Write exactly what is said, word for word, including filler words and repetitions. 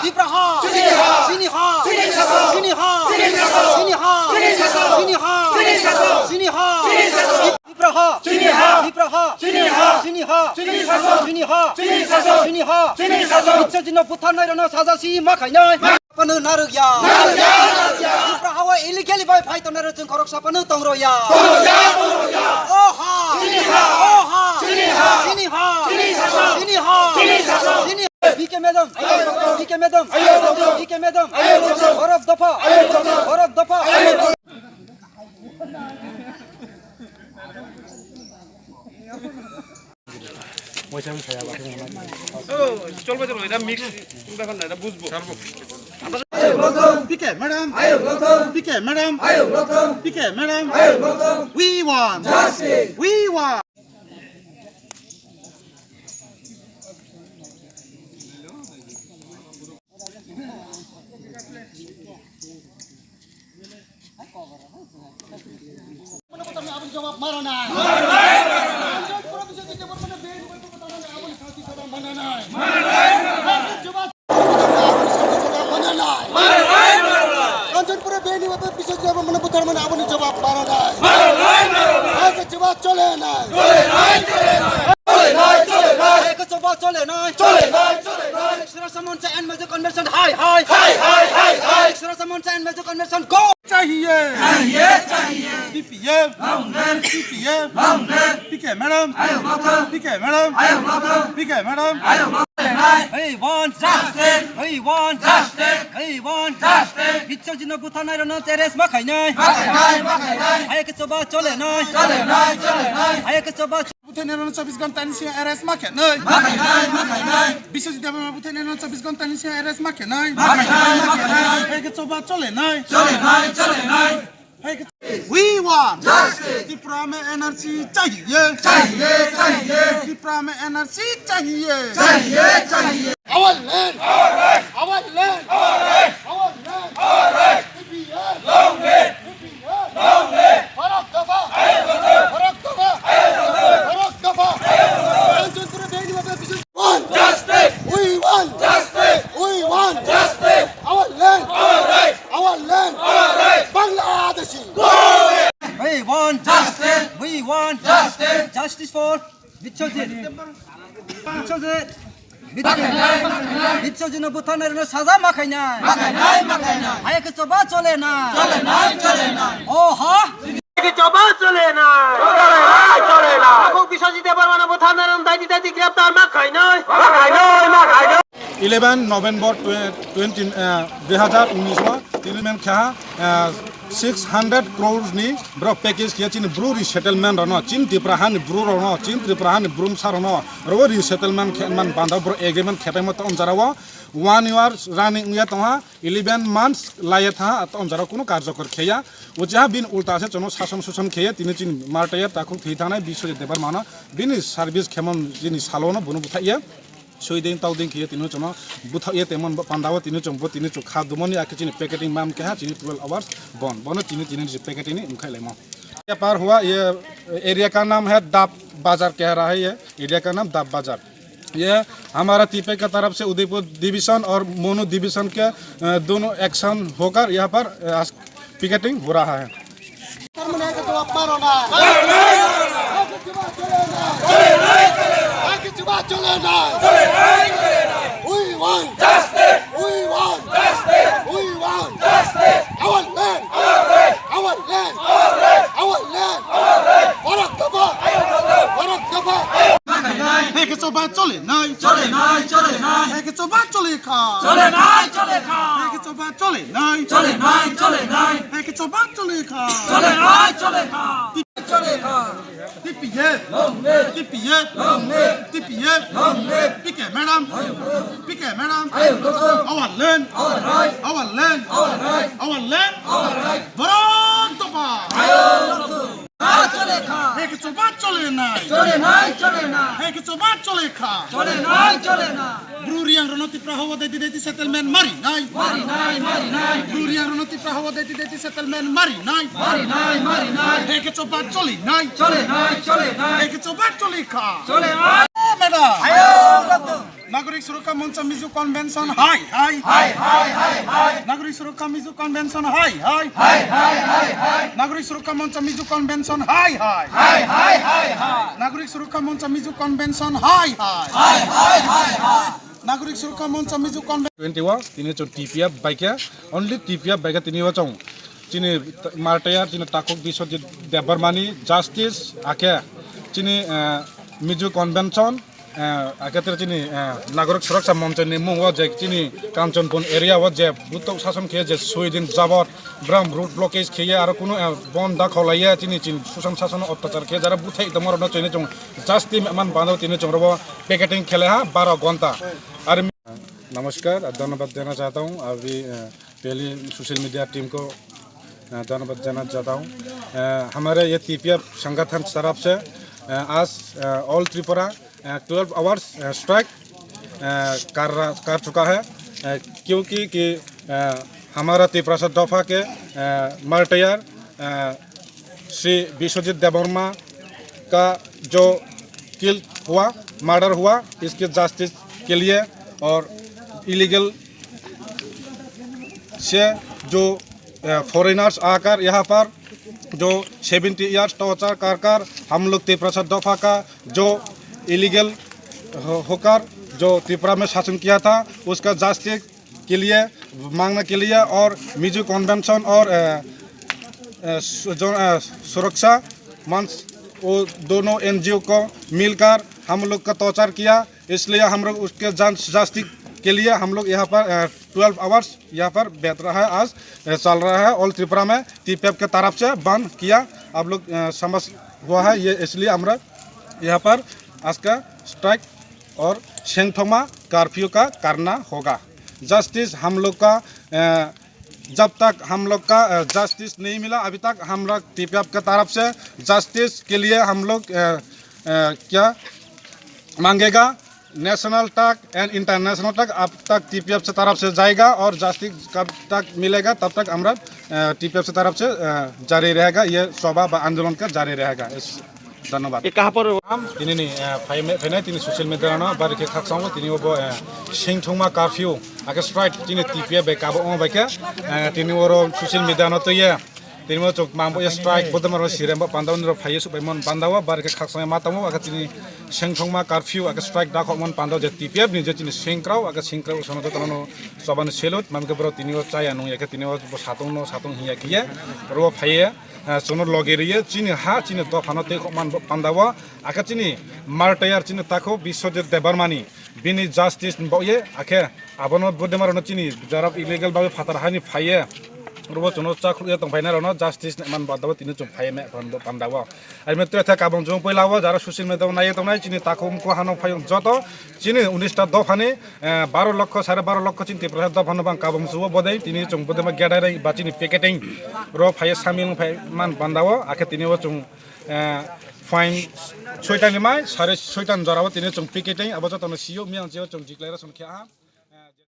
Tipra ha! Chini ha! Chini ha! Chini ha! Tipra ha! Chini ha! Tipra ha! Chini ha! Chini ha! Chini ha! Chini ha! Chini ha! Chini ha! Chini ha! Chini ha! Chini ha! Chini ha! Chini ha! Chini ha! Chini ha! Chini ha! Chini ha! Chini ha! Chini ha! Tipra ha wa illegally bai phai tongnai rok chwng khoroksa phano tong rw ya. Tong rw ya, tong rw ya. O ha. Chini ha. O ha. Chini ha. Chini ha. Chini ha. Chini ha. Chini ha. Chini ha. B K madam. B K madam. B K madam. Borok dopha. Borok dopha. Chol bai chol, এটা মিক্স ব্যাপার না, এটা বুঝবো। P K madam, P K madam, P K madam, we want justice, we want. জবাব মারা নাই। কাঞ্চনপুরে বেআইনি ভাবে বিশ্বজিৎ দেববর্মন বুথার মানে আপনি জবাব মারা নাই। আজকে জবাব চলে নাই। চলে নাই, চলে নাই। চলে নাই, চলে নাই। চলে নাই, চলে নাই। Suraksha Mancha and Mizo Convention, hi, hi. Hi, hi, hi, hi. Suraksha Mancha and Mizo Convention, go! चाहिए। चाहिए, चाहिए। T P F। Long live। T P F। Long live। P K madam। आयो माथो। P K madam। आयो माथो। P K madam। आयो माथो। We want justice। We want justice। We want justice। Biswajit no butharnai rokno arrest ma khainai। Ma khainai, ma khainai। Hai ke choba chole nai। Chole nai, chole nai। Hai ke choba Butharnai rokno chobbish ghonta ni simi arrest ma khe nai. Ma khainai, ma khainai. Biswajit Debbarma butharnai rokno chobbish ghonta ni simi arrest ma khe nai. Ma khainai, ma khainai. Hai ke choba chole nai. Chole nai, chole nai. Hai ke We want justice. Tripura mein N R C chahiye. Chahiye, chahiye. Tripura mein N R C chahiye. Chahiye, chahiye. Our land. Our right. Our land. Our right. Our land. Our right. T P F. Long live. T P F. Long live. Bharat Dopha. Bharat Dopha. Bharat Dopha. Kanchanpur beaini bhabe bishoy. Want justice. We want justice. We want justice. Our land. Our right. Our land. Our right. Bangladeshi. We want justice. We want justice. Justice for Biswajit. Biswajit. Biswajit no butharnai rokno saja ma khainai. Ma khainai, ma khainai. Hai ke choba chole nai. Chole nai, chole nai. O ha. Hai ke choba chole nai. Chole nai, chole nai. Ako Biswajit Debbarma no butharnai rokno daidi daidi greptar ma khainai. Ma khainai, ma khainai. Eleven November twenty, uh, dui hazar unis o tini men kha, uh, six hundred crores ni bro package khe chini bru resettlement rokno, chini Tripura hani bru rokno, chini Tripura hani bru msa rokno, oro resettlement khe man banda bro agreement khe paimo ta onjara o one year running ya tongha, eleven months laiya tha ta onjara kuno karjokor kheya. Uchiha bini ulta se chono sason suson kheya, tini chini martaya takhuk thwi thanai Biswajit Debbarma no bini service khemon chini salo no bono buthaiya. Soideng taudeng khe tini chwngno buthaoe tongmani bo pandao tini chwng bo tini chwng kha dumani akhe chini packeting mam keha chini twelve hours bon bono tini tini ni packeting ni wngkhai laimo. ये पार हुआ, ये एरिया का नाम है डाब बाजार कह रहा है, ये एरिया का नाम डाब बाजार। ये हमारा टीपे का तरफ से उदयपुर डिवीजन और मोनू डिवीजन के, अ, दोनों एक्शन होकर यहाँ पर, अ, आज पिकेटिंग हो रहा है। তার মানে আগে জবাব মারো না। আগে জবাব চলে না। আগে জবাব চলে না। We want justice. We want justice. We want justice. Our land. Our land. Our land. Our land. Bharat Dopha. Bharat Dopha. Hai ke choba chole nai. Chole nai, chole nai. Hai ke choba chole kha. Chole nai, chole kha. Hai ke choba chole nai. Chole nai, chole nai. Hai ke choba chole kha. Chole nai, chole kha. Chole kha. T P F. Long live. T P F. Long live. T P F. Long live. P K madam. P K madam. Our land. Our right. Our land. Our right. Our land. Our right. Bharat Dopha. Hai ke choba chole nai. Chole nai, chole nai. Hai ke choba chole kha. Chole nai, chole nai. Bru Riang rokno Tipra hawa daiti daiti settlement mari nai. Mari nai, mari nai. Bru Riang rokno Tipra hawa daiti daiti settlement mari nai. Mari nai, mari nai. Hai ke choba chole nai. Chole nai, chole nai. Hai ke choba chole kha. Chole nai. Nagorik Surokha Moncha Mizo Convention hai hai. Nagorik Surokha Mizo Convention hai hai. Nagorik Surokha Moncha Mizo Convention hai hai. Nagorik Surokha Moncha Mizo Convention hai hai. Nagorik Surokha Moncha Mizo Convention. Twenty-one, tini chong T P F baikhe, only T P F baikhe tini o chong. Chini martyr, chini takhuk Biswajit Debbarmani justice, akhe chini, eh, Mizo Convention, eh, akhe tere chini, eh, Nagorik Suraksa Monchoni mung o je chini Kanchanpur area o je butok sason khe je soi din jabot bram road blockage khe aro kunu, eh, bon da kholaiya chini chin susan sason ottachar khe jara buthai tongma rokno chini chong justice man bando tini chong robo picketing khele ha baro ghonta. Ar नमस्कार, धन्यवाद देना चाहता हूँ। अभी, अ, पहले social media team को, अ, धन्यवाद देना चाहता हूँ। अ, हमारे ये टीपीएफ संगठन तरफ से, अ, आज, अ, ऑल त्रिपुरा, अ, ट्वेल्व आवर्स, अ, स्ट्राइक, अ, कर रहा, कर चुका है, अ, क्योंकि कि, अ, हमारा तिपरासा दफा के, अ, मार्टायर, अ, श्री विश्वजीत देबवर्मा का जो किल हुआ, मर्डर हुआ, इसके जस्टिस के लिए और इलीगल से जो, अ, फॉरेनर्स आकर यहाँ पर जो सेवेंटी ईयर्स टॉर्चर कर कर हम लोग तिपरासा दफा का जो इलीगल हो-, होकर जो त्रिपुरा में शासन किया था, उसका जस्टिस के लिए मांगने के लिए और मिजो कन्वेंशन और, अ, अ, सु-, जो, अ, सुरक्षा मंच, वो दोनों एनजीओ को मिलकर हम लोग का टॉर्चर किया, इसलिए हम लोग उसके जान-, जस्टिस के लिए हम लोग यहाँ पर, अ, ट्वेल्व आवर्स यहाँ पर बैठ रहा है, आज, अ, चल रहा है। ऑल त्रिपुरा में टीपीएफ के तरफ से बंद किया, आप लोग, अ, समझ हुआ है ये, इसलिए हम लोग यहाँ पर आज का स्ट्राइक और सेंगथोमा कर्फ्यू का करना होगा। जस्टिस हम लोग का, अ, जब तक हम लोग का, अ, जस्टिस नहीं मिला, अभी तक हम लोग टीपीएफ के तरफ से जस्टिस के लिए हम लोग, अ, अ, क्या मांगेगा, नेशनल तक एंड इंटरनेशनल तक अब तक टीपीएफ से तरफ से जाएगा और जस्टिस कब तक मिलेगा तब तक हम लोग, अ, टीपीएफ से तरफ से, अ, जारी रहेगा, ये सभा व आंदोलन का जारी रहेगा। इस धन्यवाद। ये कहाँ पर? Ham, tini ni, eh, phai me-, phainai tini social media no bari khe khakchangbo tini obo, eh, singthungma curfew, ake strike tini T P F bai kabo omo bai khe, eh, tini oro social media no twiye, tini o chuk mangbo ye strike bodoma ro sirem bo panda unro phaiye subai mon panda o bari khe khakchangma tamo ake tini singthungma curfew ake strike da khokmon panda je T P F ni je tini singkrao ake singkrao sono jotono no chobani salute mamke bro tini o chaya nung ya khe tini o bo satung no satung hiya khiye ro phaiye. Eh, chwngno logi rwiwi chini ha, chini dophano tei khokman bo pandao. Akhe chini martyr, chini takhuk Biswajit Debbarmani, bini justice ni bagwi, akhe abono bodemarokno chini jara illegal bagwi phatar hani phaiye, oro bo chwngno chakhwlwi tongphainairokno justice ni man badao tini chwng phaiye me pando-, pandao. Aimento etha kabong chwng puilao jara social media o naiwi tongnai chini takhuk mukhu hano phayung joto chini unis ta dophani, eh, baro lokho, sare baro lokho chini Tiprasa dophano bang kabong chuo bodei tini chwng bodema gedai rai ba chini picketing ro phaiye samil phai man bandao, akhe tini o chwng, eh, fine soitani mai sare soitani jorao tini chwng picketing abo jotono sio miyang jeo chwng declaration khe aha.